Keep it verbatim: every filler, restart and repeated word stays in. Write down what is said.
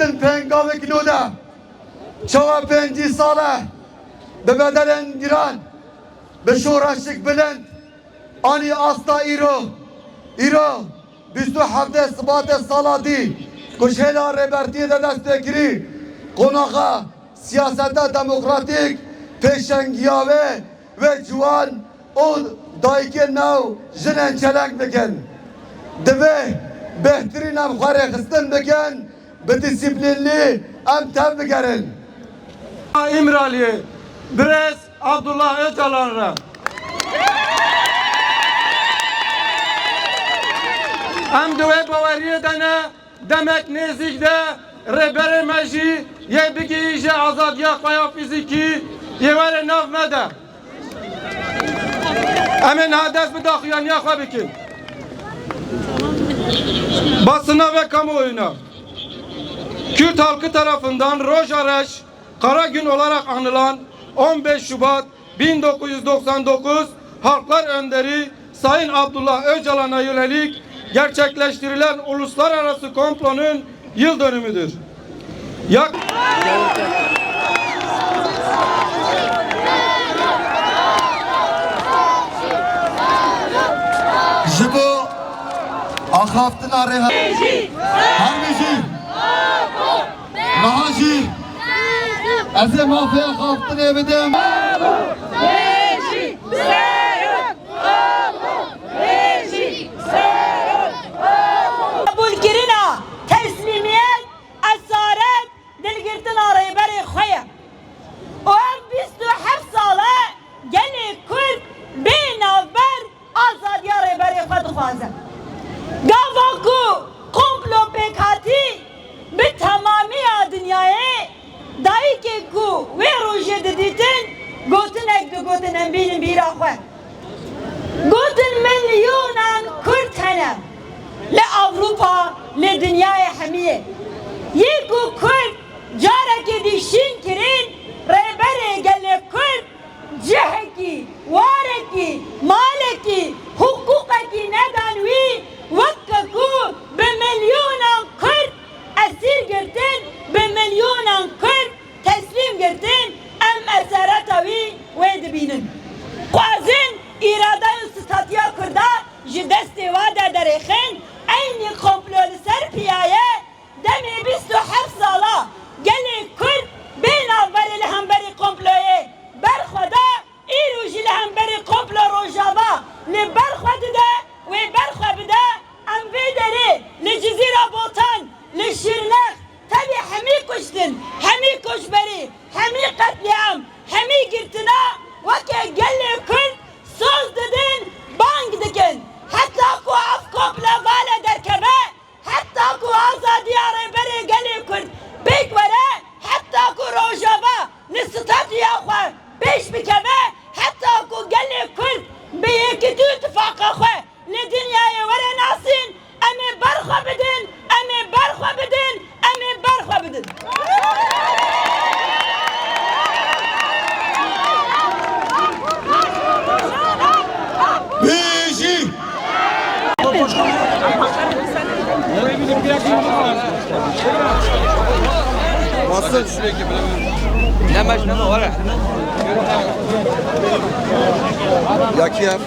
Din pêngavek nû de, çawa pêncî sal e bi bedelên giran, bi şoreşek bilind anî asta îro. Îro bîst û heftê Sibatê sala dî ku ji hêla Rêbertiyê de dest pê kirî, qonaxa siyaseta demokratîk, pêşengiya wê wê ciwan û dayikên nav jinên çeleng bikin. Divê bêhtirîn em xwe rêxistin bikin, bi dîsîplînlî em tev bigerin. Îmraliyê, birêz Abdullah Ocalan re. Em di wê baweriyê de ne, demek nêzîk de rêberê me jî yê bigihîje azadiya xwe ya fîzîkî yê were nav me de. Em ê niha dest bi daxuyaniya xwe bikin. Basına ve kamuoyuna. Kürt halkı tarafından Roja Reş, Kara Gün olarak anılan on beş Şubat bin dokuz yüz doksan dokuz Halklar Önderi Sayın Abdullah Öcalan'a yönelik gerçekleştirilen uluslararası komplonun yıl dönümüdür. Yak- Ji bo axaftina rêha-, her bijî. Niha jî ez ê mafê axaftinê bidim. Qebûlkirina, teslîmiyet, esaret, dilgirtina rêberê xwe ye. Û ev bîst û heft sal e gelê Kurd bê navber azadiya rêberê xwe dixwaze. Gava ku komplo pêk hatî bi temamiya dinyayê, dayikê ku wê rojê didîtin, gotinek digotin, em bînin bîra xwe. Gotin, milyonan Kurd hene li Ewropa, li dinyayê hemiyê. Yê ku Kurd carekê dî şîn kirin, rêberê gelê Kurd cihekî, warekî, malekî, hiqûqekî nedan wî, weke ku bi milyonan Kurd esîr girtin, bi milyonan Kurd teslîm girtin, em esereta wî wê dibînin. Xwazin, îrada û statiya Kurda ji destê wa de derêxin, eynî komplo li ser piya ye, demê bîst û heft sala gelê Kurd bê navberê li hemberî komployê berxwe da, îro jî li hemberî komplo Rojava li berxwe dide, wê berxwe bide, em vê derê li Cizîra Botan, li Şirnex, tevî hemî kuştin, hemî koçberî, hemî qetlîam, hemî girtina weke gelê Kurd soz didin, bang dikin. Heta ku ev komplo vale derkeve, heta ku azadiya rêberê gelê Kurd pêk were, heta ku Rojava li statuya xwe pêş bikeve, heta ku gelê Kurd bi yekîtî û tifaqa xwe li dinyayê were nasîn, em ê berxwe bidin, em ê berxwe bidin, em ê berxwe bidin. Bijî! Basın. Nema, nema, wala. Ya Kiev.